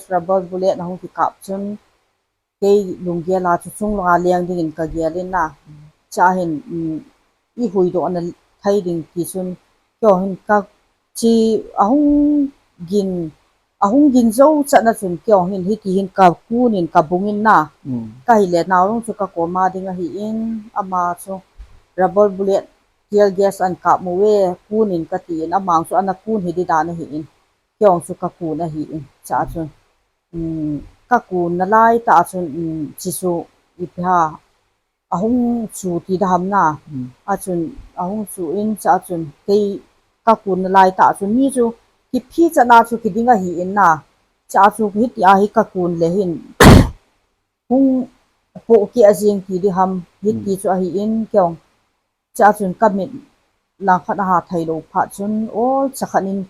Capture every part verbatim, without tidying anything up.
Rubber bullet ahung kikap chun, kei lunggel a chu chunglanga leng dingin kagel in na. Chua hin, um, ihuhdoh na thei ding ti chun, kei hin ka chi ahung gin, ahung gin jou chan a chun kei hin hiti hin kakun in kabung in na. Kahile naolung chu kakoma ding ahin, ama chu rubber bullet, tear gas ahin kap uve, kun in kati in, ama chu ana kun hi di dan ahin, kei chu kakun ahin, chua chun, um, kakun nalai tah a chun, um, chi chu ipi ham, ahung chu ti da ham na. Achun, ahung chu in chua chun, kei kakun nalai tah chun, mi chu kiphi chan a chu kiding ahin na. Chua chu hiti a hi kakun le hin, hung pohkeh jing ti di ham, hiti chu ahin kei. Chua chun kamit langkhat aha thei lou phat chun, olcha khat in,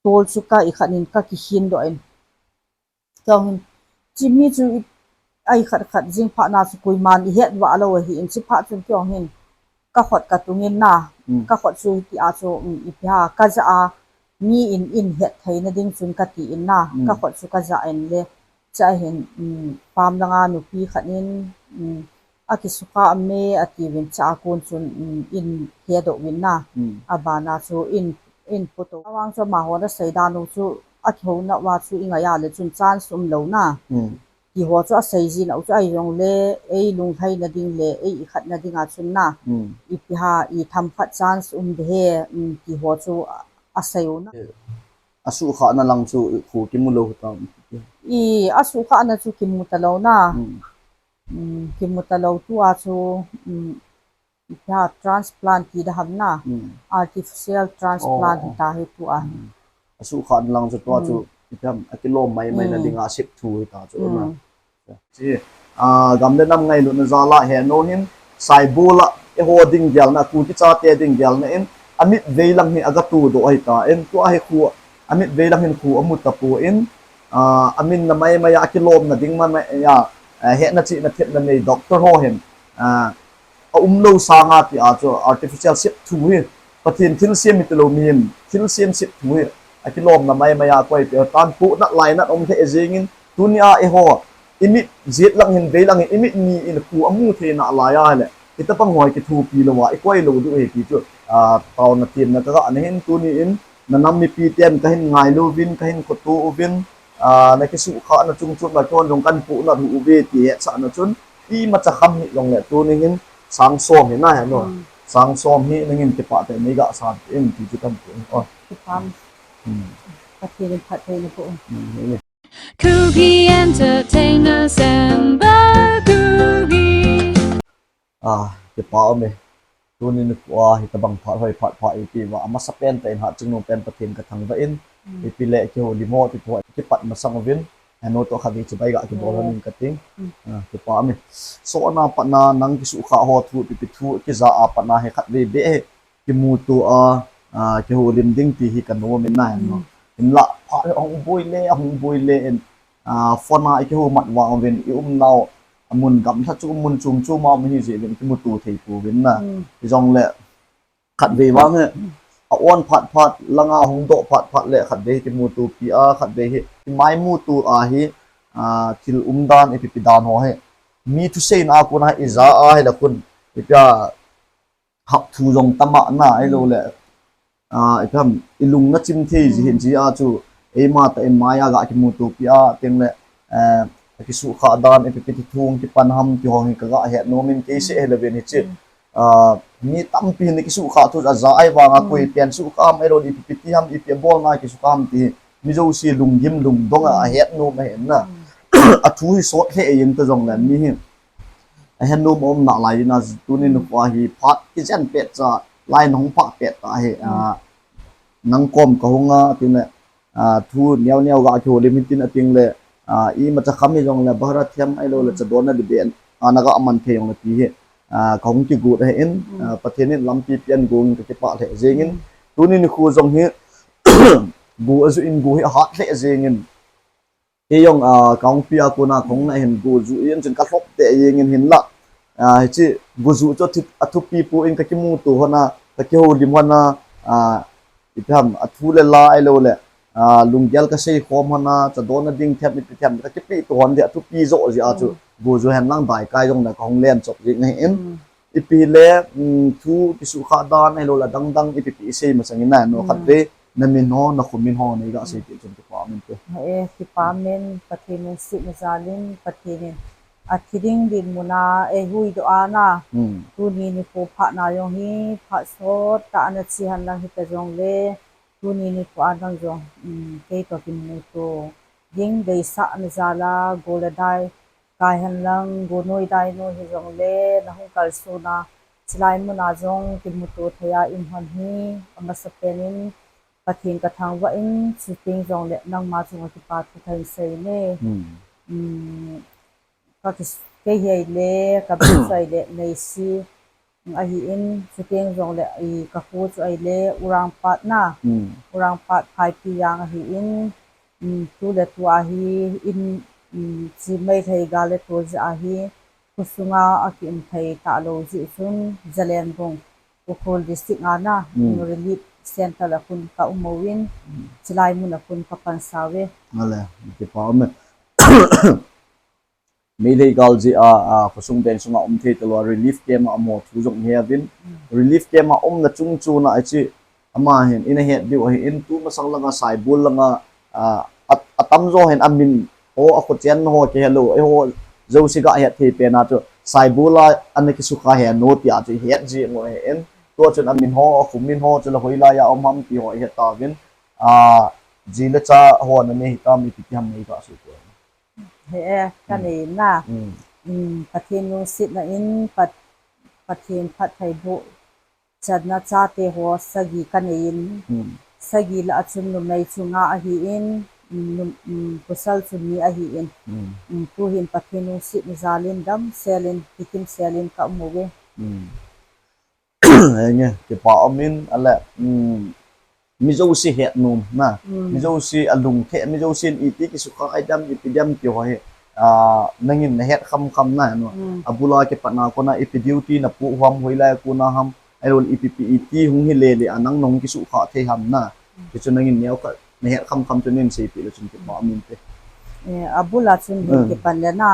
tol chu ka ikhat in kakikhin doh in. Kei hin, chi mi chu i, a ikhat khat jing phat na chu koiman ihet vah lou ahin, chi phat chun kei hin, kakhut katung in na, kakhut chu hiti a chu, um, ipi ham, kajah a, mi in, in het theina ding chun kati in na, kakhut chu kajah in le, chua hin, um, pam langa nupi khat in, um, akisukha me ati uvin chua kon chun, um, in hedoh uvin na, abana chu in, in puto. Avang chu amaho nasei dan u chu, akihou nauva chu ingai a le chun chance umlou na. Tiho chu asei jin u chu ahi jongle, ei lunglhaina ding le, ei ikhatna ding a chun na. Ipi ham, itham khat chance um ding ahi, um, tiho chu asei u na. Asuhkhahna lang chu khu kimu lou tam. I, asuhkhahna chu kimu talou na. Um, kimu talou tua chu, um, ipi ham transplant ti da ham na. Artificial transplant hita hi tua. Asuhkhahna lang chu tua chu, ipi ham, akilom maimai na ding a sep thu hita chu na. Chi, ah, gam le nam ngailutna jal a henu hin, Saibol a, eiho ding gelna, Kuki chate ding gelna in, amitvei lang hi aga tudoh ahitan, tua hi khu, amitvei lang hin khu amu tapon, ah, amin na maimai a, akilomna ding maimai a, eh, hetna chihna themna nei doctor ho hin, ah, aumlou sanga tia chu artificial sep thu hi, Pathen thilsem hiti lou mihem, thilsem sep thu hi, akilomna maimai a koi peh tan, pohnat lainat um lheh jengin, tunia eiho, imit jet lang hin, vei lang hin, imit ni in khu amu theina lai ahile, hitabang ho hi kithopi louva, ikoi lou diu ahi ti chu, ah, taona temna kaga nei hin, tuni in, na nam mipi ten kahin ngailu uvin, kahin khoto uvin, ah, nakisuhkhahna chung chun, nakihon jong kahin pohnat u uve ti hetsahna chun, imacha kham hih jongle, tuni hin sang som hi na henu. Sang som hi nangin kipah tah in neiga san in ti chu kahin pui. Oh. Kipah. Pathen in phattheina boh in. Kuki Entertainers and Kuki. Ah, kipah um e. Tuni nikho a hitabang phat hoi phat pha eipeh uva, amasapen tah in hatchungnung pen Pathen kathangvah in, ipi le kihoulim ho, ipi ho, kipat masang uvin, henu toh khatvei chibai ga kibol lhonin kating. Ah, kipah um e. Sotna patna nang kisuhkhah ho thu, ipi ipi thu, kija a patna hi khatvei beh hi kimuto a, ah, kihoulim ding ti hi kanom in na henu. Hinla, phat hi ahung boi le, ahung boi le in, ah, phone a ikihoumat vang uvin, iumnau, amun gamlha chu, mun chom chom a um ahi jeh uvin, kimuto thei pouvin na. Hijongle, khatvei vang hi, a-on phat phat, langa hung doh phat phat le, khatvei hi kimutopi a, khatvei hi, imaimuto a hi, ah, thil umdan, ipi ipi dan ho hi, mi thuseina a kona ija ahile khun, ipia, hapthu jong tama na ahilou le, ah, ipi ham, ilung nachim thei ji hin jia chu, eima tah in maiya ga kimutopi a, tengle, eh, akisuhkhah dan, ipi ipi ti thu kipan ham ti ho hi kaga hetnom in, keiseh hilouvin hiche, ah, mi tampi hin akisuhkhah thu aja ahi vanga, koipen suhkhah ham ahilou le ipi ipi ti ham, ipi abolna kisuhkhah ham ti hi, mi jouse lunggim lungdong a ahetnom ahi na. Athu hi sot lheh jeng ta jongle, mi hi ahetnom aum nalai ding a, tuni nikho a hi phat kijen petcha, lai nahung phah pet tah hi, ah, nang kom kahung a, tile, ah, thu neo neo ga kihoulim hitin ating le, ah, imacha kham hijongle, bhara them ahilou le, chadonna dibeh a naga man thei jongle ti hi, ah, kahung kigot ahin, ah, Pathen in lampi apen gong in kakipah lheh jengin, tuni nikho jong hi, go aju in go hi ahat lheh jengin, kei jong, ah, kahungpi a kona kahung na hin go ju in chun kalhop teh jengin hinla, ah, hiche go ju chu athi-, athupi poi in kakimuto hon a, kakihoulim hon a, ah, ipi ham, athu le la ahilou le, ah, lunggel kasei khom hon a, chadon na ding them, ipi them, kakipe to hon dia, thupi jo jia chu, bu ju hen lang dai kai jong na kahung len chop jing ahi in. Ipi le, um, thu kisukha dan, ahilou le adang dang, ipi pi isei masang in na, no khat ve, na min ho, na khu min ho, nei ga sei ti chun kipa min te. E, kipa min, Pathen lungsetna jal in, Pathen in athi ding dinmun a eihuhdoh a na. Tuni nikho phat na jong hi, phat sot tah a na che hen lang hita jongle, tuni nikho a nang jong, um, kei toh kimuto ding deisah na jal a, go le dai, kai hen lang, go noi dai noi hi jongle, na hung kalson a, chilai mun a jong kimuto thei a i um hon hi, amasapen in, Pathen kathangvah in, chuteng jongle, nangma chunga kipa thu kahin sei ne. Um, ka kis-, kei hi ahile, ka bel chu ahile, Neisi, ahi in, chuteng jongle, i, ka kho chu ahile, Urangpat na. Urangpat Phaipijang ahi in, um, tu le tu a hi, in, um, chi Meitei gal le tol jeh a hi, khosunga aki um thei talou jeh chun, Jalenbung, Ukhrul District a na, um, Relief Center a khun ka um uvin, chilai mun a khun ka pansa uve. Ale, kipa um e. Meitei gal jeh a, a, khosung veng sunga um thei talou a relief camp a um ho thu jong ihe uvin. Relief camp a umna chung chon a hiche ama hin, ina het diu ahi in, tu masang langa Saibol langa, a, a, atamjo hin amin ho, akhochen ho kihe lou, eiho jouse ga het thei pen a chu, Saibol a ana kisukha he nu tia chu ihet jing u ahi in. Tua chun amin ho, akhu min ho, chule hoilai a um ham ti ho ihe tauvin. A, ji le cha ho na nei hitam, ipi ti ham nei ga sei poi. He e, ka nei in na. Um, Pathen lungsetna in, Pat-, Pathen phattheiboh channa chate ho sagi ka nei in. Sagi lah a chun numei chu nga ahi in, um, num-, um, pasal chu ni ahi in. Um, tu hin Pathen lungsetna jal in damsel in, kikim sel in ka um uve. Henge, kipa um in, ale, um, mi jouse het nom na. Mi jouse alung the, mi jousen iti kisukha dam, ipi dam ti ho hi, a, nangin na het kham kham na, no. Abul a kipat na kona ipi duty na pu ham, hoilai a kona ham, ahilou le ipi pi iti hung hi le le a nang nahung kisukha thei ham na. Hichu nangin neo khat na het kham kham chu nei seipeh le chun kipa um inte. E, abul a chun hin kipan le na.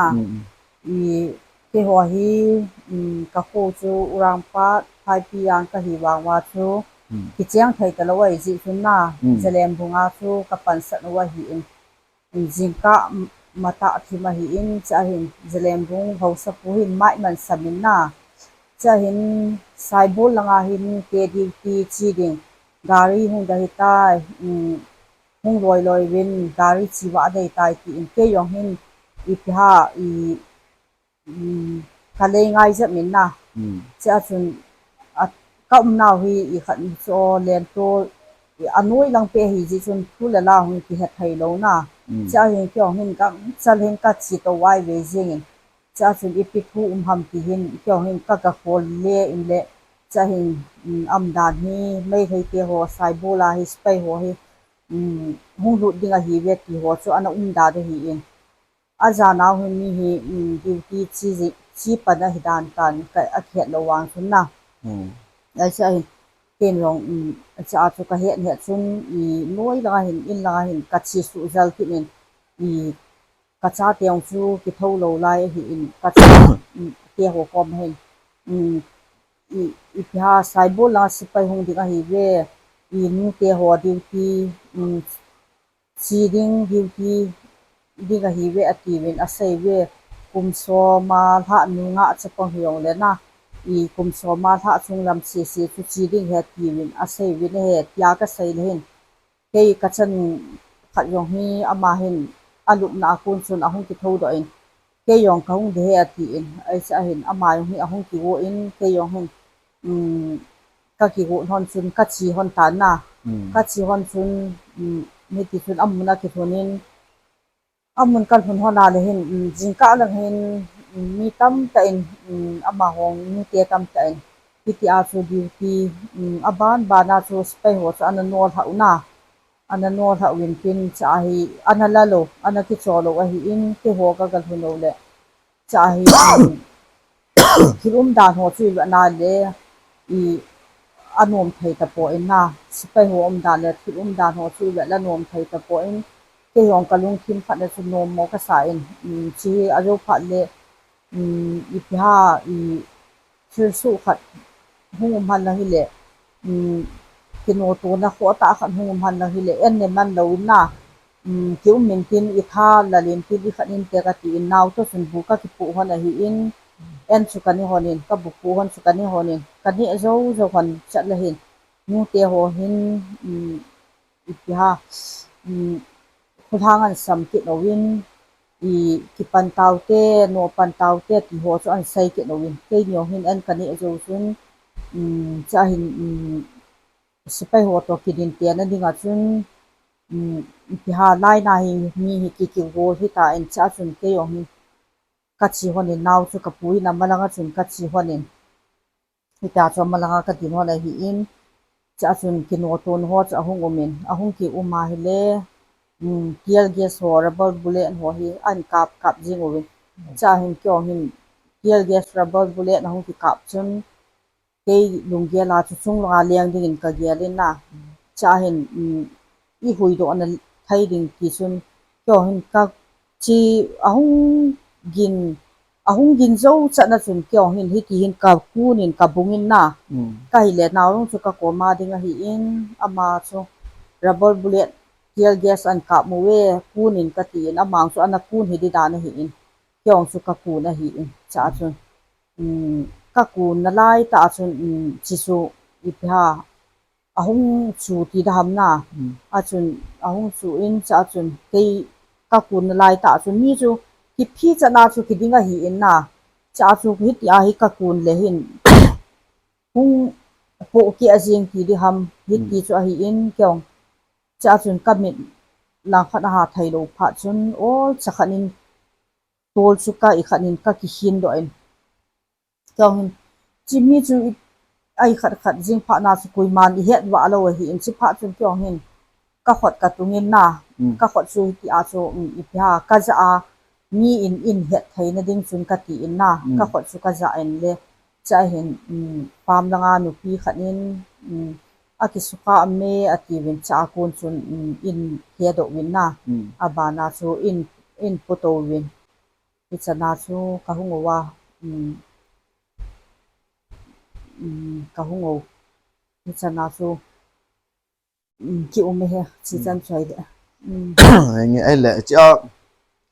I, keiho hi, um, ka kho chu Urangpat, Phaipijang ka hi vang uva chu, kicheng thei talou ahi jeh chun na, Jalenbung a chu ka pansat u ahi in, um, jingkah, um, matah thim ahi in, chua hin Jalenbung haosapu hin maiman sam in na, chua hin Saibol langa hin kei duty che ding, gari hung da hitai, um, hung loi loi uvin gari che uva dei tai ti in kei jong hin ipi ham, i, um, ka lei ngai jep in na. Chua chun, a, ka umnau hi i khat ni chu o lento, i, anoi lang peh ahi jeh chun thu le la hung kihe thei lou na. Chua hin kei jong hin gangchal hin ka che tou vai ve jing in. Chua chun ipi thu um ham ti hin, kei jong hin ka ga khol le in le. Chua hin, um, aumdan hi, Meitei te ho, Saibol a hi, sepai ho hi, um, hung lut ding ahi ve ti ho chu ana umdan ahi in. Ajanau hin mi hi, um, duty che ji, che pan ahi dan tan ka, akihet lou vang chun na. Ahi chua hin, ken jong, um, achua chu ka het het chun, i, noi langa hin, in langa hin, ka che suh jel kit in, i, ka chate jong chu kithou lou lai ahi in, ka chate ho kom hin, um, i, ipi ham Saibol langa sepai hung ding ahi ve, i, nute ho duty, um, che ding duty ding ahi ve atiuvin asei uve, kum som a lhah nu nga chapang hi jong le na, i, kum som a lhah chung lam sese chu che ding ahi atiuvin asei uvin ahi tia ka sei le hin. Kei ka chanu khat jong hi ama hin alupna a kon chun ahung kithou doh in, kei jong ka hung ding ahi ati in, ahi chua hin ama jong hi ahung kigo in, kei jong hin, um, ka kigo hon chun ka che hon tan na, ka che hon chun, um, hiti chun amun a kilhun in, amun ka lhun hon a le hin, um, jingkah lang hin, um, mi tamtah in, um, amaho nute tamtah in, hitia chu duty, um, aban ban a chu sepai ho chu ana nolhah u na, ana nolhah uvin tin chua hi, ana la lou, ana kicho lou ahi in, keiho ka ga lhun u le, chua hi, um, thil umdan ho chu i vet na le, i, anom thei tapon na, sepai ho umdan le thil umdan ho chu ivet le anom thei tapon, kei jong kalungthim khat na chu nom mo kasa in, um, chi ajo phat le, um, ipi ham, i thilsoh khat hung um hen lang hile, um, kinotona khoh tah khat hung um hen lang hile, en ne man lou in na, um, kium in tin, i tha lal in tin, i khat in te kati in, nao toh chun bu kakipoh hon ahin, en chu kaneh hon in, kabu poh hon chu kaneh hon in, kaneh jou jou hon chat le hin, nute ho hin, um, ipi ham, um, khulhang an sam kit uvin, i kipan taute, no pan taute ti ho chu an sei kit uvin. Keini jong hin en kaneh jou chun, um, chua hin, um, sepai ho toh kidin tena dinga chun, um, ipi ham, laina hi mi hi kikigol hita in chua chun kei jong hin kache hon in, nao chu kapui in, amalanga chun kache hon in. Hitia chu amalanga kadin hon ahin, chua chun kinoton ho chu ahung um in, ahung kium a hile, um, tear gas ho, rubber bullet ho hi ahin kap kap jing uvin. Chua hin kei jong hin tear gas, rubber bullet ahung kikap chun, kei lunggel a chu chunglanga leng dingin kagel in na. Chua hin, um, i huhdoh na thei ding ti chun, kei jong hin ka chi ahung gin, ahung gin jou chat na chun kei jong hin hiti hin kakun in kabung in na. Hmm. Kahile nao jong chu kakoma ding ahin, ama chu rubber bullet, tear gas ahin kap uve, kun in kati in, ama jong chu ana kun hi di dan ahin, kei jong chu kakun ahin, chua chun. Um, kakun nalai tah a chun, um, chi chu ipi ham, ahung chu ti da ham na. Hmm. Achun ahung chu in chua chun kei kakun nalai tah a chun mi chu kiphi chan a chu kiding ahin na. Chua chu hitia hi kakun le hin hung poh keh jing ti di ham, hiti chu ahin kei jong. Chua chun kamit langkhat aha thei lou phat chun olcha khat in tol chu ka i khat in kakikhin doh in. Kei jong hin, chi mi chu i, a i khat khat jing phat na chu koiman i het vah lou ahin, chi phat chun kei jong hin kakhut katung in na, hmm, kakhut chu hitia chu, um, ipi ham, kajah a, mi in, in het theina ding chun kati in na, hmm, kakhut chu kajah in le, chua hin, um, pam langa nupi khat in, um, akisukha me ati uvin, chua kon chun, um, in hedoh uvin na, hmm, abana chu in, in putou uvin. Hichan a chu kahung uva, um, um, kahung u. Hichan a chu, um, kium e he, chi chan chu ahi de. Um. Nge, ahile, chi a,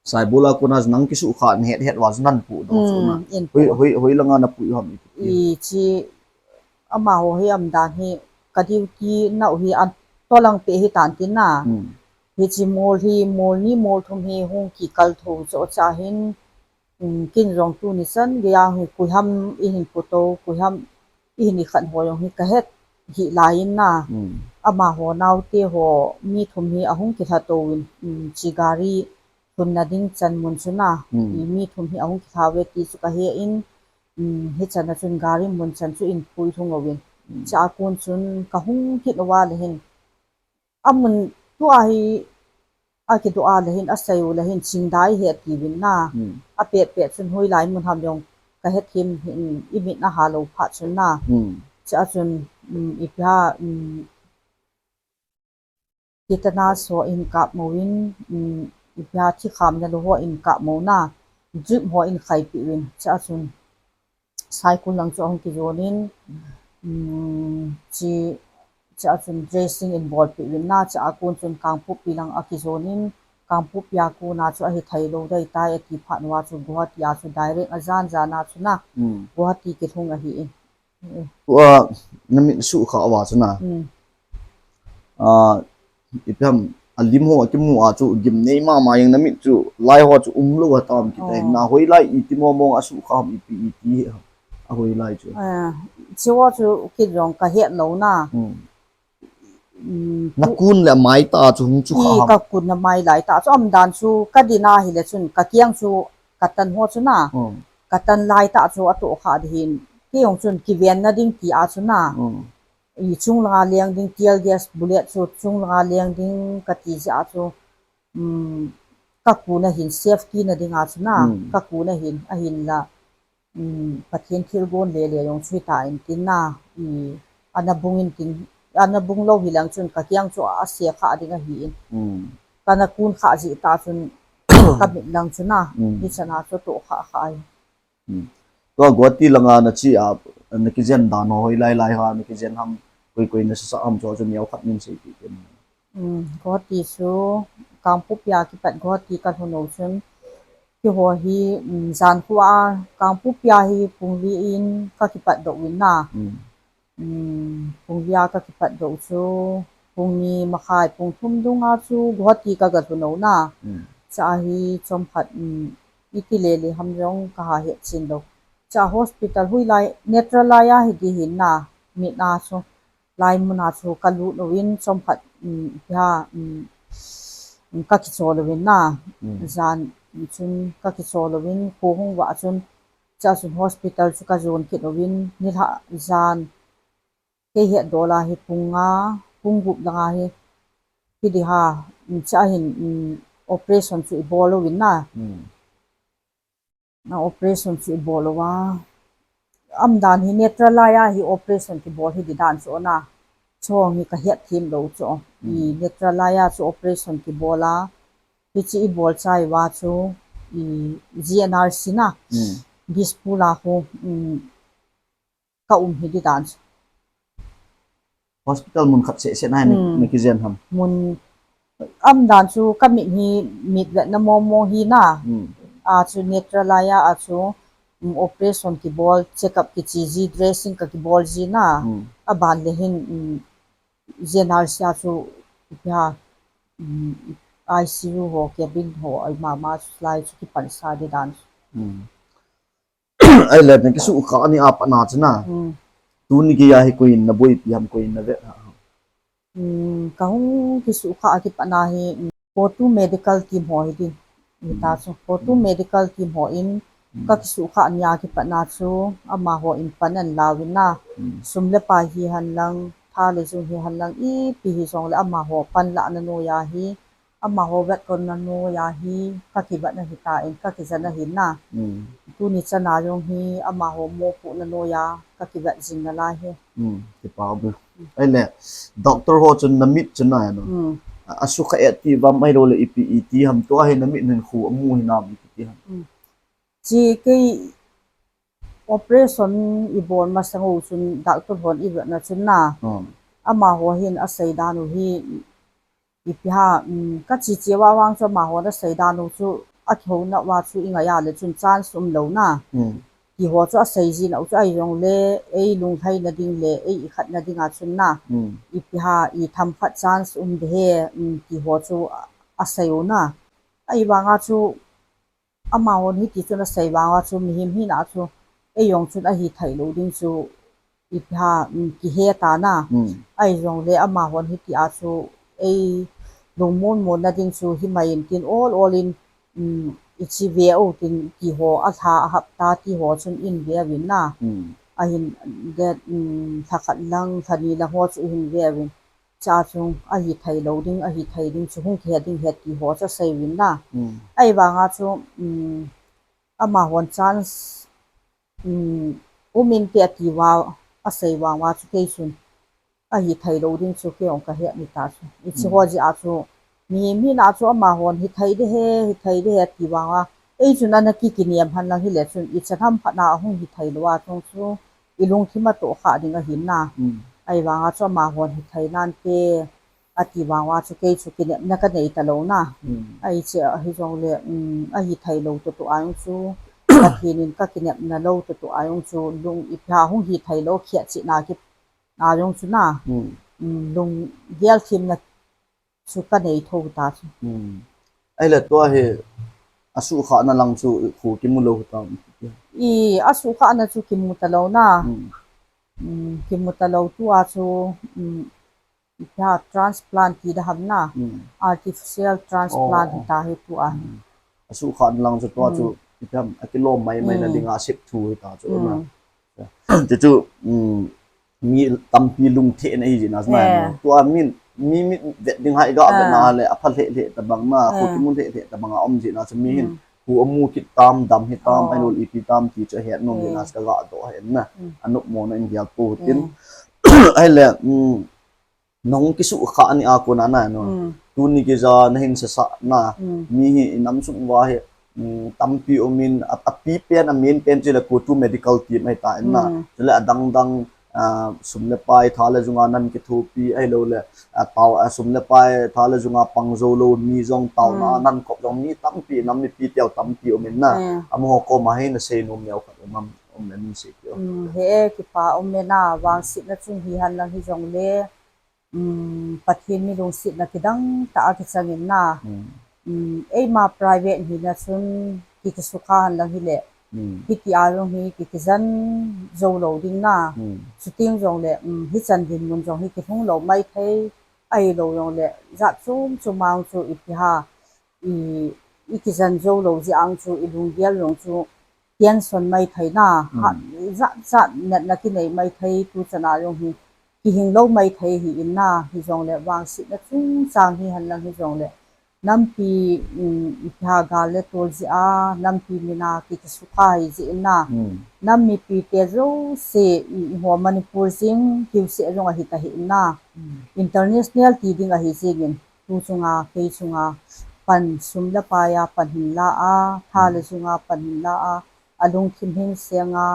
Saibol a kona chu nang kisukha na het het uva chu nan puidoh chu na. Um, in hoi, puidoh. Hoi, hoi langa na pui ham i. I chi, amaho hi umdan hi, ka duty nau hi an tolang pe hi tan tin na. Um. Hichi mol hi, mol ni mol thum hi hung kikal tho chu chua hin, um, kin jong tuni chan geiya hi koi ham i hin putou, koi ham i hin i khan ho jong hi ka het hih lai in na. Hmm. Amaho naote ho mi thum hi ahung kilha tou in, um, chi gari lhunna ding chan mun chu na. Hmm. I mi thum hi ahung kilha uve ti chu ka he in, um, hichan a chun gari mun chan chu in pui lhung uvin. Hmm. Chua kon chun ka hung kit uva le hin, amun tua hi akidoh a le hin, asei u le hin, chingdai he ati uvin na. Hmm. Apet pet chun hoilai mun ham jong ka hethem hin, i mit na ha lou phat chun na. Hmm. Chua chun, um, ipi ham, um, tetanus ho in kap mo in, um, ipi ham, thi khamna lou ho in kap mo na. Drip ho in khaipi uvin. Chua chun Saikul lang chu ahung kijon in, um, chi, chua chun dressing in bolpi uvin na, chua kon chun Kangpokpi lang akijon in, Kangpokpi a kona chu ahi thei lou dai tai ati phat uva chu Guwahati a chu direct ajan jan a chu na, hmm, Guwahati kilhung ahi in. Tua na mit sukha uva chu na. Hmm. Ah, ipi ham, a lim ho kimu a chu gimnei mama jeng, na mit chu lai ho chu umlou a tam kit a hin, hmm, na hoilai iti mong mong a sukha ham, ipi iti ham, a hoilai chu. Ah, chi ho chu kei jong ka het lou na. Hmm. Hmm, na kun le mai tah chu hung chu kha ham. Ka kun na mai lai tah chu umdan chu ka din a hile chun ka kiang chu ka tan ho chu na. Hmm. Ka tan lai tah chu atoh kha di hin. Kei jong chun kiven na ding ti a chu na. Hmm. I chung langa leng ding, tear gas bullet chu chung langa leng ding kati jeh a chu, um, ka kun a hin safety na ding a chu na, hmm, ka kun a hin, ahinla, um, Pathen thilgon le le jong chu hita in tin na, i, ana bung in tin, ana bung lou hi lang chun ka kiang chu a se kha ding ahi in. Hmm. Kana kun kha ji ta chun ka mit lang chun a, Hmm. Hi chana chu to kha kha ai. Hmm. Tua Guwahati langa na chi a, na kijen dan ho hoi lai lai ha, na kijen ham, koi koi na sa ham chu chu neo khat min sei ti ken. Hmm. Guwahati chu Kangpokpi a kipat Guwahati ka lhun u chun. Keiho hi, um, jan khu a, Kangpokpi a hi pung li in ka kipat doh uvin na. Hmm. Um, pung li a ka kipat doh u chu, pung ni makhai, pung thum dung a chu Guwahati ka ga lhun u na. Hmm. Cha hi chom khat, um, iti le le ham jong ka ha het chin lou. Cha hospital hui lai, Netralaya hi di hin na, mit na chu. Lai mun a chu ka lut uvin chom khat, um, ipi ham, um, um, ka kichol uvin na. Hmm. Jan chun ka kichol uvin, kho hung vah chun, cha chun hospital chu ka jon kit uvin, nilhah jan kei het dol a hi pung nga, pung gup lang a hi, hi di ha, um, cha hin, um, operation chu i bol uvin na. Hmm. Na operation chu i bol uva. Am dan hi Netralaya hi operation kibol hi di dan chu na. Chong hi ka het thim lou chu. I Hmm. Netralaya chu operation kibol a. Hichi i bol chai uva chu i G N R C na. Hmm. Dispur a khu, um, ka um hi di dan chu. Hospital mun khat seh seh na hi na, Hmm. na kijen ham. Mun am dan chu ka mit hi mit vetna mo mo hi na. Hmm. A chu Netralaya a chu, um, operation kibol, check up kichi ji, dressing ka kibol ji na. Hmm. A ban le hin, um, G N R C a chu ipi ham, um, I C U ho, cabin ho, ai mama chu lai chu kipan sa di dan chu. Hmm. Ahile na kisuhkhah ni a pat na chu na. Hmm. Tuni gei a hi koi in na boipi ham, koi in na vet ham. Hmm, ka hung kisuhkhah a kipat na hi, hmm, CoTU medical team ho hi di. Hi ta Hmm. chu. CoTU Hmm. medical team ho in Hmm. ka kisuhkhah ni a kipat na chu amaho in pan an la uvin na. Hmm. Sum le pai hi hen lang, tha le jung hi hen lang, ipi hi jong le amaho panlahna noiya hi amaho vetkonna noiya hi ka kivet na hi ta in, ka kijen na hi na. Hmm. Tuni chan a jong hi amaho mopohna noiya ka kivet jing na lai hi. Hmm, kipa um. Hmm. Ahile, doctor ho chun na mit chun na no. Hmm. A, asukha e ti uvam ahilou le ipi iti ham tua hi na mit hin khu amu hi nam ipi ti ham. Hmm. Chi kei operation i bol masang u chun doctor hon i vet na chun na. Hmm. Amaho hin asei dan u hi ipi ham, um, ka chi chi uva vang chu amahon asei dan u chu akihou na uva chu i ngai a le chun chance um lou na. Hmm. Ti ho chu asei jin a u chu ahi jong le ei lunglhaina ding le ei ikhatna ding a chun na. Hmm. Ipi ham i themkhat chance um de he, um, ti ho chu a, asei u na. Ahivang a chu amahon hiti chun asei vang a chu mihem hina chu ei jong chun ahi thei lou ding chu ipi ham, um, kihe ta na. Hmm. Ahi jong le amahon hiti a chu ei lungmon monna ding chu hi mai in tin ol ol in, um, i chi ve u tin ti ho a lha a hapta ti ho chun in ve uvin na. Hmm. Ahin det, um, lha khat lang, lha ni lang ho chu i hin ve uvin. Cha chu ahi thei lou ding, ahi thei ding chu hung kihe ding ahi ti ho chu asei uvin na. Hmm. Ahivang a chu, um, amahon chance, um, um inte ati uva asei vang uva chu kei chun ahi thei lou ding chu kei jong ka het ni ta chu. Ichi Hmm. ho jeh a chu mihem hina chu amahon hi thei de he, hi thei de he ati vang uva. Ei chun ana kikinem hen lang hile chun ichan ham khat na ahung hi thei lou a chung chu i lungthim a tohkhah ding ahi na. Hmm. Ahivang a chu amahon hi thei nante ati vang uva chu kei chu kinepna ka nei ta lou na. Hmm. Ahi che ahi jong le, um, ahi thei lou toh toh a jong chu Pathen in ka kinepna lou toh toh a jong chu lung ipi ham hung hi thei lou khia chi na ki a jong chu na. Hmm. Um, lunggel thimna chu ka nei tho ta chu. Hmm. Ahile tua hi asuhkhah na lang chu khu kimu lou ta. I asuhkhah na chu kimu ta lou na. Hmm. Um, kimu ta lou tua chu, um, ipi ham transplant ti da ham na. Hmm. Artificial transplant Oh. hi ta hi tua. Hmm. Asuhkhah na lang chu tua Hmm. chu ipi ham akilom mai mai na Hmm. ding a sep thu hi ta chu na. Hmm. Chu chu, um, mi tampi lungthim na hi jin a chu na Eh. no. Tua min, mi mit vet ding hai ga vet na Eh. le, apha lheh lheh tabang na, Eh. khu kimu lheh lheh tabang a um jin a chu mi hin, Hmm. khu amu kit tam, dam hi tam, Oh. ahilou le ipi tam ti chu ahet nom jin a Eh. chu ka ga doh hen na. Hmm. Anop mo na in gel po tin. Hmm. Ahile, um, nahung kisuhkhah ni a kona na no. Tuni kija nahin sasa na. Mi hi inam sung uva hi, um, tampi umin, a, api pen, a main pen chu le COTU medical team ahi ta in na. Chule adang dang, ah, sum le pai, tha le junga nan kithopi, ahilou le, ah, tao, ah, sum le pai, tha le junga pang jou lou mi jong taona nan kop jong mi tampi, nam mipi teu tampi umin na. Amaho koma hi nasei nom neo khat um am, um em sei teu. Um, he kipa um e na, vangsetna chung hihen lang hijongle, um, Pathen mi lungsetna kidang tah a kichang in na. Um, eima private hina chun ki, kisukha hen lang hile. Hiti a jong hi ki, kijen jou lou ding na. Chuteng jongle, um, hichan dinmun jong hi kilhung lou maithei, ahilou jongle jat chom chom a chu ipi ham, i, i kijen jou lou jeh a chu i lunggel jong chu tension maithei na, ha, jat jat natna kinei maithei tu chan a jong hi kihing lou maithei hi in na, hijongle vangsetna chungchang hihen lang hijongle nampi, um, ipi ham gal le tol jeh a, nampi mina ki, kisukha hi jeh in na. Nam mipite jouse i, eiho Manipur jing kiuseh jong ahi ta hi in na. International ti ding ahi jeng in. Tu chunga, kei chunga pan sum le pai a pan hin la a, tha le junga pan hin la a, alungthim hin seng a,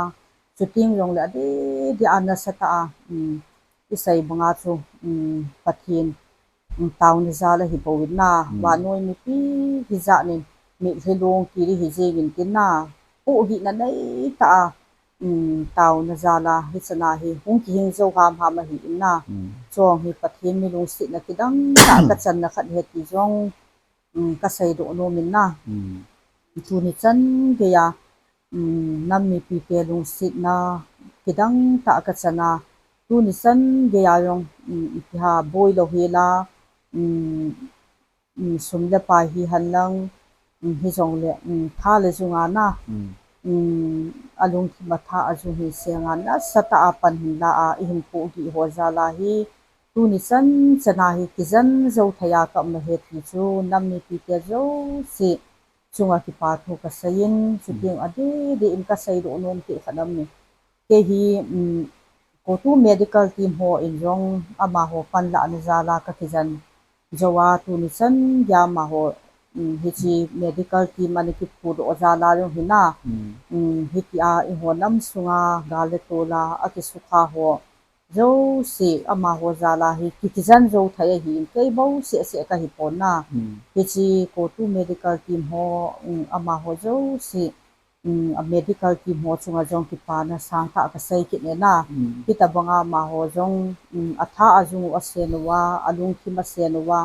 chuteng jongle adeh deh a nasatah a, um, isei banga chu, um, Pathen, um, taona jal ahi bou in na, vannoi mipi hijat in mitlhi long kiti hi jeng in tin na, pohgihna nei tah a, um, taona jal a, hichan a hi hung kihing jou hamham ahi in na. Chong hi Pathen mi lungsetna kidang tah a kachanna khat ahi ti jong, um, kasei doh nom in na. Tuni chan gei a, um, nam mipite lungsetna kidang tah a kachan a, tuni chan gei a jong, um, ipi ham boi lou hel a, um, um, sum le pai hihen lang, um, hijongle, um, tha le junga na, um, alungthim a tha a jung hin seng a nasatah a pan hin la a, ihin pohgih ho jal a hi, tuni chan chan a hi kijen jou thei a ka um ahi ti chu nam mipite jouse chunga kipa thu kasei in, chuteng adeh deh in kasei doh nom kit khat aum e. Kei hi, um, COTU medical team ho in jong amaho panlahna jal a kakijen jou a, tuni chan gei a amaho, um, hiche medical team ana kiphudoh jal a jong hi na, um, hiti a eiho nam sunga gal le tol a akisukha ho jouse amaho jal a hi ki, kijen jou thei ahi in, kei bou seh seh kahi pon na. Hiche COTU medical team ho, um, amaho jouse, um, a medical team ho chunga jong kipana sangtah kasei kit e na. Hitobang a amaho jong, um, atha ajung u asen uva, alungthim asen uva,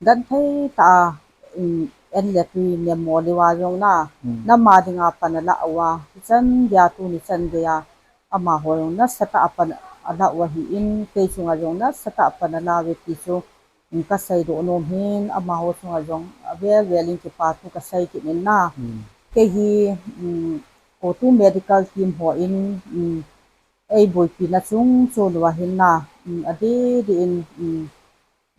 genthei tah a, um, an le tui nemmo lou a jong na, nam a dinga pan alah uva, hichan gei a tuni chan gei a amaho jong nasatah a pan alah u ahi in, kei chunga jong nasatah a pan alah uve ti chu, um, kasei doh nom hin, amaho chunga jong avel vel in kipa thu kasei kit in na. Kei hi, um, COTU medical team ho in, um, eiboipi na chung chon uva hin na, um, adeh deh in, um,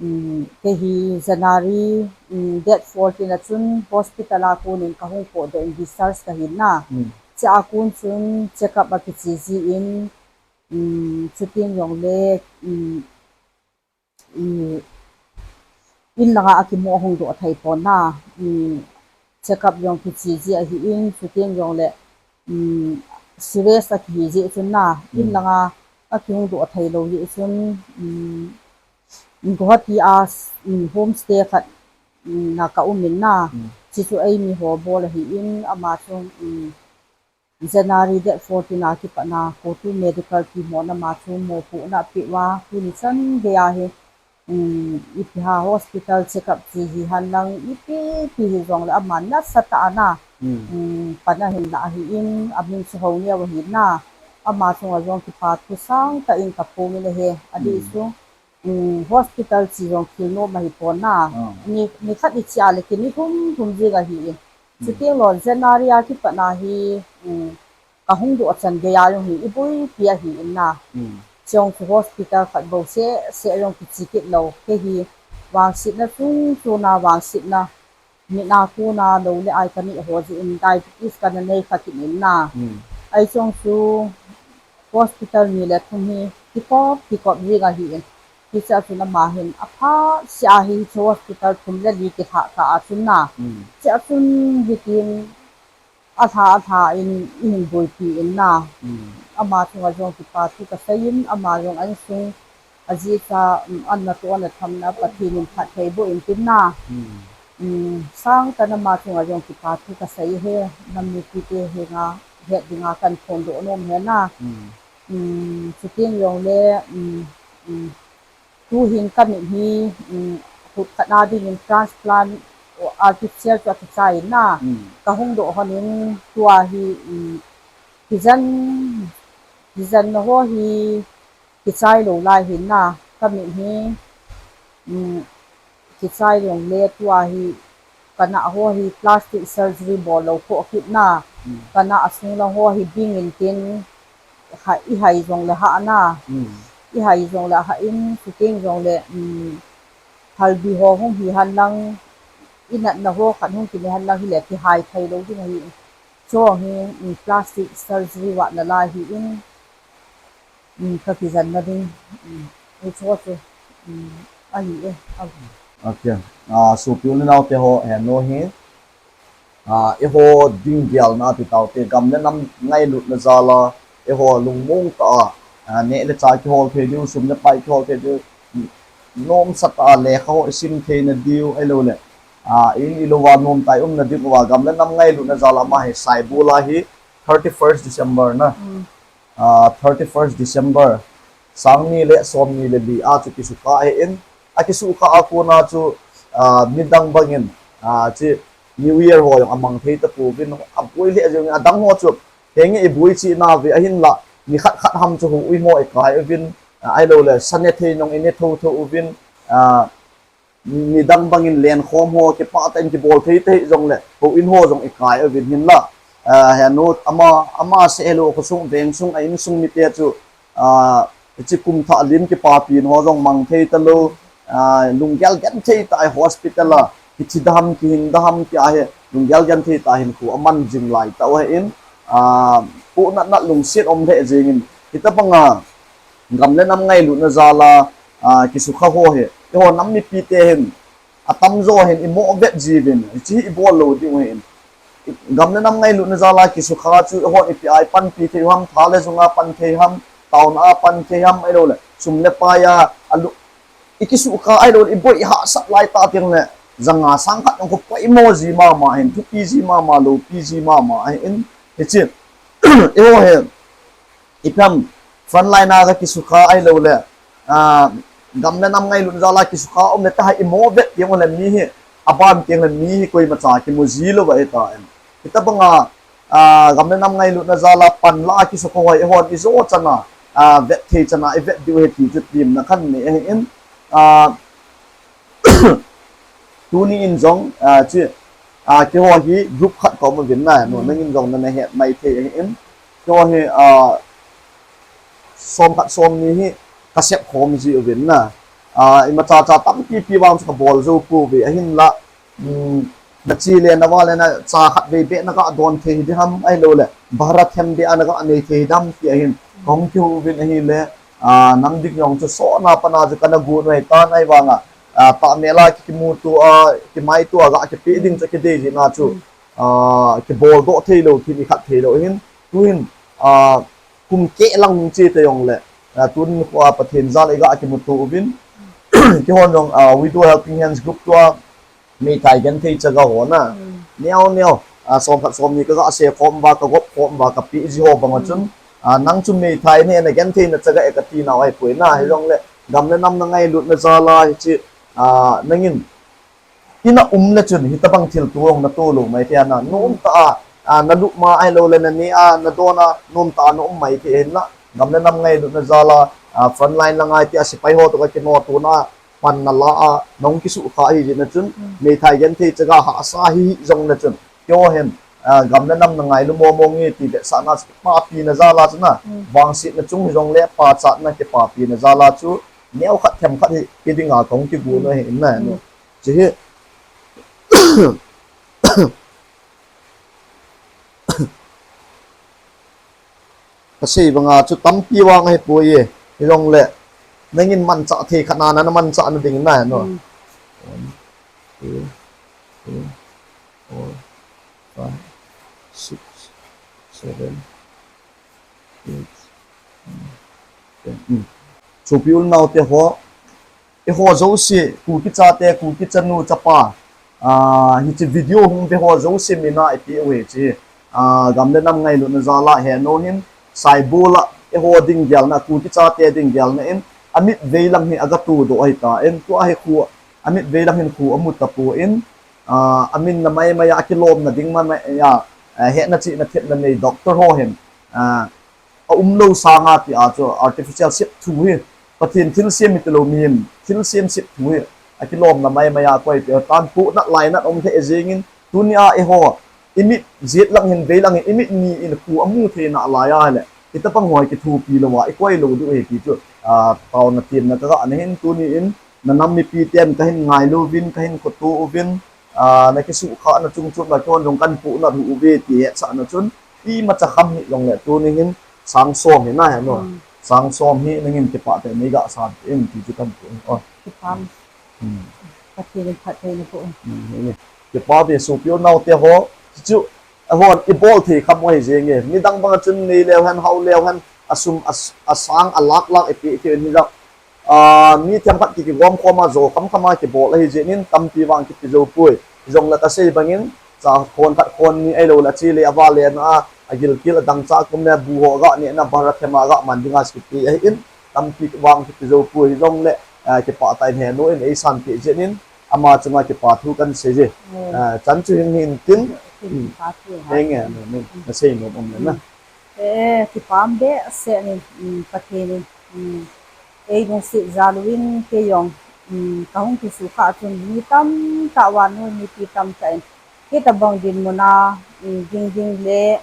um, kei hi January, um, date fourteen a chun hospital a kon in kahung potdoh in discharge kahi na. Chua kon chun check up akiche jin, um, chuteng jongle, um, i, in langa akimu ahung doh thei pon na, um, check up jong kiche ji ahi in, chuteng jongle, um, serious akihi jeh chun na, in langa akihung doh thei lou jeh chun, um, Guwahati a, um, homestay khat, um, na ka um in na, chuchu eimi ho bol ahi in, ama chu, um, January date fourteen a kipat na COTU medical team hon ama chu mopohna apeh uva, tuni chan gei a hi, um, ipi ham hospital check up che hihen lang, ipi pi hijongle ama nasatah a na, um, pan ahin lah ahi in, amin chu Houneo ahi na, ama chunga jong kipa thu sangtah in kaphong in ahi, adeh chu, um, hospital che jong thil nom ahi pon na. Ni, ni khat iche a le kini thum thum jing ahi in. Chuteng lou January a kipat na hi, um, kahung doh chan gei a jong hi iboipi ahi in na. Chong chu hospital khat bou seh seh jong kiche kit lou. Kei hi vangsetna chung chon a vangsetna, mit a kon a lou le ai kaneh ho jeh in diabetes kana nei kha kit in na. Ahi chong chu hospital ni le thum hi, kikop, kikop jing ahi in. Hichea chun ama hin apha sia hi chu hospital thum le li kilhah ta a chun na. Chea chun hitin alha, alha in ihin boipi in na. Ama chunga jong kipa thu kasei in, ama jong a insung, aji acha, um, anna toh anna thamna Pathen in phatthei boh in tin na. Um, sangtah in ama chunga jong kipa thu kasei e, nam mipite henga het dinga kahin phondoh nom e na. Um, chuteng jongle, um, um, tuhin kamit hi, um, kut khat na dingin transplant, artificial chu akichai in na. Kahung doh hon in tua hi, um, kijen, kijenna ho hi kichai lou lai hin na. Kamit hi, um, kichai jongle tua hi kanah ho hi plastic surgery bol lou khoh kit na. Kanah asung lang ho hi bing in tin, ihai jongle hah na. Ihai jongle hah in, chuteng jongle, um, phalbi ho hung hi hen lang, inatna ho khat hung kine hen lang hile kihai thei lou ding ahi. Chu hi, um, plastic surgery vatna lai hi in, um, kakijenna ding, um, hichu chu, um, ahi e. Okay. Ah, sopi u le naote ho, henu hi, ah, eiho ding gelna ati taute, gam le nam ngailutna jal a, eiho lungmong tah a, ah, neh le chah kihol thei diu, sum le pai kihol thei diu, nomsa tah a lekha ho isim theina diu, ahilouleh, ah, in ilouva nomtah a iumna diuva, gam le nam ngailutna jal a ama hi Saibol a hi thirty-first December na. Ah, thirty-first December, sang ni le som ni le li a chu kisukha ahin, akisukha a kona chu, ah, midang bangin, ah, chu New Year ho jong amang thei tapouvin, aboi lheh jengin, adang ho chu henge iboi cheh nauve, ahinla ni khat khat ham chu houin ho ikai uvin, ah, ahilouleh sa ne thei jong ine thotho uvin, ah, midang bangin lenkhom ho kipah tah in kibol thei tahih jongle houin ho jong ikai uvin hinla, ah, henu ama, ama seh hilou khosung, vengsung, a insung mite chu, ah, hiche kum thah lim kipapina ho jong mang thei talou, ah, lunggel genthei tah a hospital a kithi dem, kihin dem tia hi lunggel genthei tah a hinkho aman jing lai tah u ahin, ah, pohnatna lungset um lheh jengin, hitobanga gam le nam ngailutna jal a, ah, kisukha ho hi eiho nam mipite hin atamjo hin imoh vet jiuvin, hiche hi ibol lou diu ahin. Gam le nam ngailutna jal a kisukha chu eihon ipi a ipanpi thei u ham, tha le jung a pan thei ham, taona a pan thei ham, ahilouleh sum le pai a, alu, ikisukha ahilouleh iboi hahsat lai tah tengle janga sang khat jong khu poimo ji mama ahin, thupi ji mama, loupi ji mama ahin, hiche eiho hi ipi ham, frontline a kakisukha ahilouleh, ah, gam le nam ngailutna jal a kisukha um le tah a imoh vet tengle mi hi, aban tengle mi hi koimacha kimu ji louva ahitan. Hitobanga, ah, gam le nam ngailutna jal a panla a kisukha ho hi eihon ijo chan a, ah, vet thei chan a ivet diu ahi ti chu temna kahin nei ahin, ah, tuni in jong, ah, chu, ah, keiho hi group khat kaum uvin na, nu, nangin jong nana het maithei ahin. Keiho hi, ah, som khat som ni hi kasep khom ji uvin na. Ah, imacha cha tampi pi vang chu kabol jou pouve ahinla, um, nache le nava le nacha khatvei beh naga don thei hidem, ahilouleh bhara them beh a naga nei thei hidem ti ahin kahung kihou uvin ahile, ah, nang ding jong chu sotna pana chu kana gon u ahitan, ahivanga, ah, tahmel a ki, kimuto a, kimaito a ga kipeh ding chu kidei jeh a chu, ah, kiboldoh theilou, kini khat theilou ahin, tuhin, ah, kum keh lang hung che ta jongle, ah, tun nikho a Pathen jal a iga kimuto uvin, keihon jong, ah, Widow Helping Hands group tua, meithai genthei chaga ho na, neo neo, ah, som khat som ni kaga se khom uva, kagop khom uva, kapeh ji ho banga chun, ah, nang chu meithai neh na genthei na chaga e kati nau ahipoi na, hijongle gam le nam na ngailutna jal a hiche, ah, nangin ina um le chun hitobang thilto jong nato lou maithei a na, nomtah a, ah, nalup ma ahilouleh naneh a, nadon a, nomtah a naum maithei ahinla, gam le nam ngailutna jal a, ah, frontline langa iti a sepai ho toh kakinoh tona, panna la a nahung kisukha ahi jeh a chun, meithai genthei chaga hahsa hih jong le chun, keiho hin, ah, gam le nam na ngailu momo nge ti vetsahna chu kipapina jal a chu na, vangsetna chung hijongle pachatna kipapina jal a chu, neokhat themkhat hi kei dinga kahung kigon u ahi in na, chu hi. Kasei banga chu tampi vang ahipoi e. Hijongle, nangin manchah thei khat na, na manchah na ding na, no? Hmm. One, two, three, four, five, six, seven, eight, nine, ten. Hmm. Sopi u le nao te ho, eiho jouse, Kuki chate, Kuki chanu chapa, ah, hiche video hung ve ho jouse mina ipi u hiche, ah, gam le nam ngailutna jal a henu hin, Saibol a, eiho ding gelna, Kuki chate ding gelna in, amit vei lang hi aga tudoh ahitan, tua hi khu, amit vei lang hin khu amu tapon, ah, amin na maimai a, akilomna ding maimai a, ah, hetna chihna thepna nei doctor ho hin, ah, aumlou sanga tia chu artificial sep thu hi, Pathen thilsem hi tilou mihem, thilsem sep thu hi, akilomna maimai a koi tia tan, pohnat lainat um thei jengin, tunia eiho, imit jet lang hin, vei lang hin, imit ni in khu amu theina laiya hile, hitobang ho hi kithopi louva, ikoi lou diu ahi ti chu, ah, taona temna kaga nei hin, tuni in, na nam mipi ten kahin ngailu uvin, kahin khoto uvin, ah, na kisuhkhahna chungchon a kon jong kahin pohnat u uve ti hetsahna chun, imacha kham hijongle tuni hin sang som hi na he no. Hmm. Sang som hi nangin kipah tah in neiga san in ti chu kahin poh. Oh. Kipah. Hmm. Pathen in phatthei naboh. Hmm, hi ni. Kipah te sopi u le nao te ho, chu, ahon ibol thei kham u ahi jenge. Midang banga chun nei leu hen, hao leu hen, asum, as-, asang, alak lak ipi, ipi, ni lak. Ah, mi themkhat ki, kigom khom a, jo khamkham a kibol ahi jeh in, tampi vang kiti jou poi. Hijongle kasei bangin, cha khon khat khon ni ahilou le, ache le ava le na a, agilkel adang cha kum le bu ho ga nehna, bara thema ga man dinga kipe ahin, tampi vang kiti jou poi. Hijongle, ah, kipah tah in henu in eisan peh jeh in, ama chunga kipa thu kahin sei je. Hmm. Ah, chan chu hin hin tin. Kipa thu ha. Henge, na, na, nasei nom um le na. Hmm. Eh, kipah behseh in, um, Pathen in, um, eilungset jal uvin, kei jong, um, kahung kisuhkhah chun mi tamtah, vannoi mipi tamtah in, hitobang dinmun a, um, ding ding le,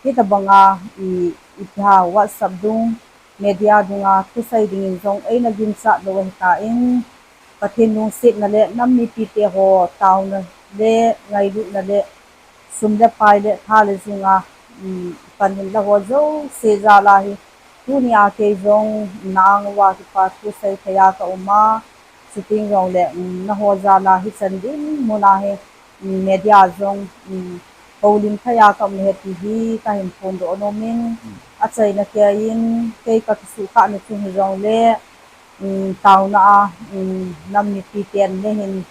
hitobang a, i, ipi ham, WhatsApp dung, media dunga thusei dingin jong eina ginchat lou ahitan, Pathen lungsetna le nam mipite ho taona le ngailutna le sum le pai le tha le jung a, um, pan hinla ho jouse jal a hi, tunia kei jong na anguva kipa thu sei thei a kaum a, chuteng jongle, um, naho jal a hichan dinmun a hi, um, media jong, um, houlim thei a kaum e ti hi kahin phondoh nom in, achaina keiyin kei kakisuhkhahna chu hijongle, um, taona a, um, nam mipi ten neihin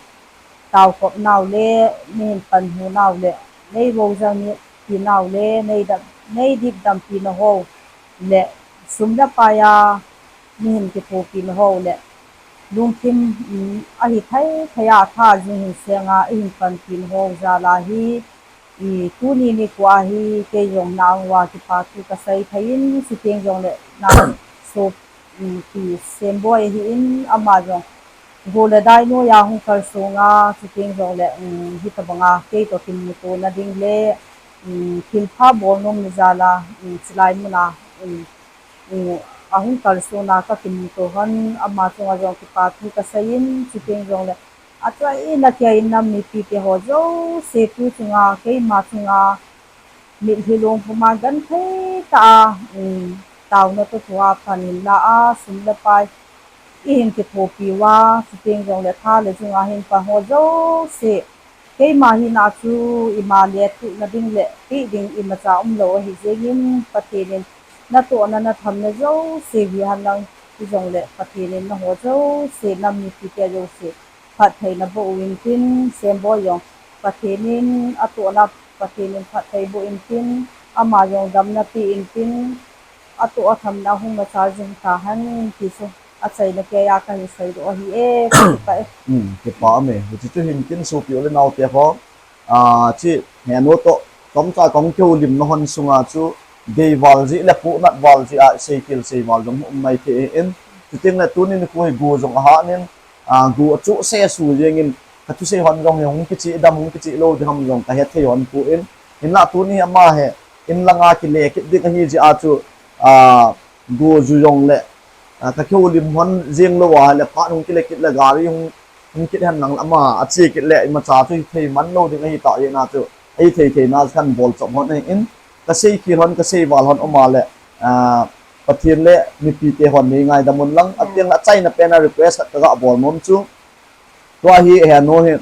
taokop nau le, neihin panhu nau le, nei vojang ni pi nau le, nei dam, nei dipdampi nahou le, sum le pai a neihin kithopi nahou le, lungthim, um, ahi thei thei a tha jing hin seng a, eihin panpi nahou jal a hi, i, tuni nikho a hi, kei jong na anguva kipa thu kasei thei in, chuteng jongle na so, um, pi Semboi ahin, ama jong go le dai noiya hung kalsong a, chuteng jongle, um, hitobang a kei toh kimutona ding le, um, thilpha bol nom na jal a, um, chulai mun a, um, um, ahung kalson a kakimuto hon, ama chunga jong kipa thu kasei in, chuteng jongle, achaina keiyin nam mipite ho jouse tu chunga, keima chunga, mitlhi lungpum a genthei tah a, um, taona toh thua pan hinla a, sum le pai, eihin kithopi uva, chuteng jongle tha le jung a hin pan ho jouse, keima hina chu ima lethuhna ding le peh ding imacha umlou ahi jengin, Pathen in natohna nathamna jouse hi henlang, hijongle Pathen in naho jouse, nam mipite jouse phatthei naboh u intin, Semboi jong Pathen in atohna, Pathen in phatthei boh intin, ama jong damna pe intin, atoh athamna hung macha jing tahen ti chu achaina keiya kahin seidoh ahi e, kipah e. Hmm, kipah me. Hiche chu hintin sopi u le nao te ho, ah, chi, henu toh chomcha kahung kihoulimna hon sunga chu, deival jeh le pohnat val jeh a seikhel seival jong um maithei in, chuteng le tuni nikho hi go jong ahat in, ah, go achoh sesu jengin, kathusei hon jong hi hung kicheh dam, hung kicheh lou ding ham jong kahethei hon poi. Hinla tuni ama hi inlanga kile kit ding ahi jeh a chu, ah, go ju jongle, ah, kakihoulim hon jeng louva hile phat hung kile kit le gari hung, hung kit henlang ama ache kit le imacha chu hithei man lou ding ahitah jeh a chu, ahithei theina chu kahin bol chom hon ahin, kaseikhel hon, kaseival hon um a le, ah, Pathen le mipite hon nei ngaidam un lang, atiang le achaina pen a request khat kaga bol nom chu, tua hi henu hi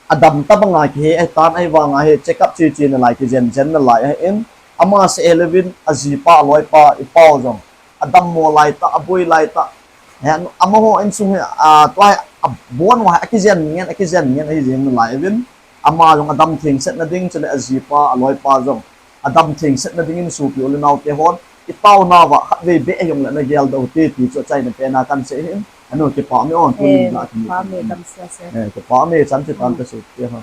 adam tabang a kihe ahitan, ahivang a hi check up cheche nalai, kijen jen nalai ahin, ama seh hilouvin ajipa aloipa ipau jong adammo laitah, aboi laitah, amaho insung hi, tua hi abon uva hi akijen ngen, akijen ngen ahi jeng nalai uvin, ama jong adam thengsetna ding, chule ajipa aloipa jong adam thengsetna dingin sopi u le naote hon itaonauva khatvei beh hijongle nageldoh u hite ti chu achaina pen a kahin sei ahin, henu kipa um e, tuni a kipa um e, chan chu tan kasei te ho.